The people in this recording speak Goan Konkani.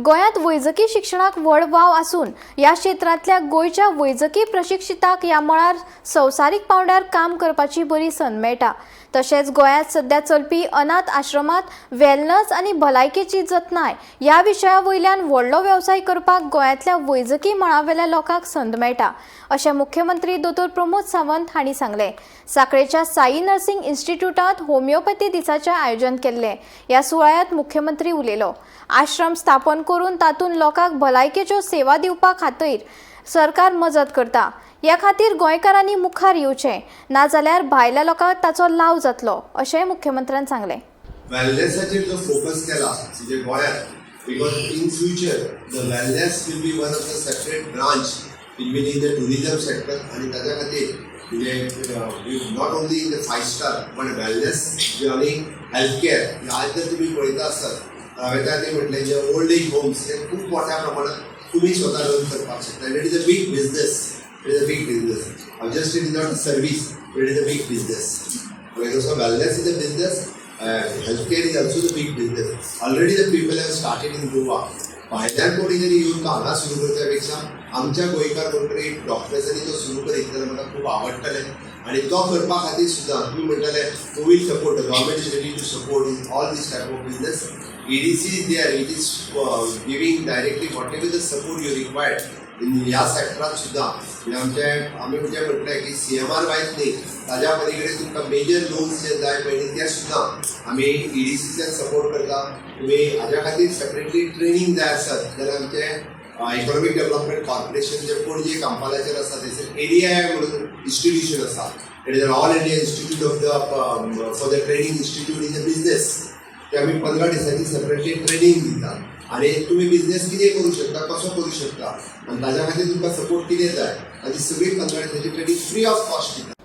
गोंयांत वैजकी शिक्षणाक व्हड वाव आसून ह्या क्षेत्रांतल्या गोंयच्या वैजकी प्रशिक्षितांक ह्या मळार संवसारीक पांवड्यार काम करपाची बरी संद मेळटा. तशेंच गोंयांत सध्या चलपी अनाथ आश्रमांत वेलनस आनी भलायकेची जतनाय ह्या विशया वयल्यान व्हडलो वेवसाय करपाक गोंयांतल्या वैजकी मळावेल्या लोकांक संद मेळटा, अशें मुख्यमंत्री दोतोर प्रमोद सावंत हांणी सांगलें. साखळेच्या साई नर्सिंग इन्स्टिट्यूटांत होमिओपॅथी दिसाचें आयोजन केल्लें. ह्या सुवाळ्यांत मुख्यमंत्री उलयलो. आश्रम स्थापन करून तातूंत लोकांक भलायकेच्यो सेवा दिवपा खातीर सरकार मजत करता. ह्या खातीर गोंयकारांनी मुखार येवचें, नाजाल्यार भायल्या लोकांक ताचो लाव जातलो, अशेंय मुख्यमंत्र्यान सांगलें. वेलनेसाचेर जो फोकस केला म्हणजे गोंयांत, because in future the wellness will be one of the separate branch in the tourism sector. आनी ताच्या खातीर म्हणजे not only in the five star पण वेलनेस आनी हेल्थ केअर. आज जर तुमी पळयता आसत, हांवें त्या खातीर म्हटलें, जे ओल्ड एज होम्स हे खूब मोठ्या प्रमाणात तुमी स्वता रन करपाक शकता. It is a big business. It is a big business. Just it is not a service, it is a big business. So wellness is a business. Healthcare is also the big business. Already the people have started in Goa. भायल्यान कोणी जरी येवन तो हांगा सुरू करच्या पेक्षा आमच्या गोंयकार कोण तरी डॉक्टर्सांनी तो सुरू करीत जाल्यार म्हाका खूब आवडटलें. आनी तो करपा खातीर सुद्दां तुमी म्हणटले, who will support? The government is ready to support in all this type of business. EDC is there. It is giving directly whatever the support you required in ह्या सेक्टरात सुद्दां. म्हणजे आमचे आमी म्हणजे म्हटलें की सीएमआर वायज न्ही, ताज्या पलीकडे तुमकां मेजर लोन्स जे जाय पळय, ते सुद्दां आमी ईडीसीच्यान सपोर्ट करता. तुमी हाज्या खातीर सेपरेटली ट्रेनींग जाय आसत जाल्यार आमचे इकॉनॉमीक डेव्हलपमेंट कॉर्पोरेशन जे पणजे कंपालाचेर आसा, थंयसर एडीआय म्हणून इन्स्टिट्यूशन आसा. It is an All India Institute of the for the training institute in the business. ते आमी 15 दिसांची सेपरेटली ट्रेनींग दिता आनी तुमी बिझनेस कितें करूं शकता, कसो करूं शकता आनी ताज्या खातीर तुमकां सपोर्ट कितें जाय, ताजी सगळी 15 दिसांची ट्रेनींग फ्री ऑफ कॉस्ट दिता.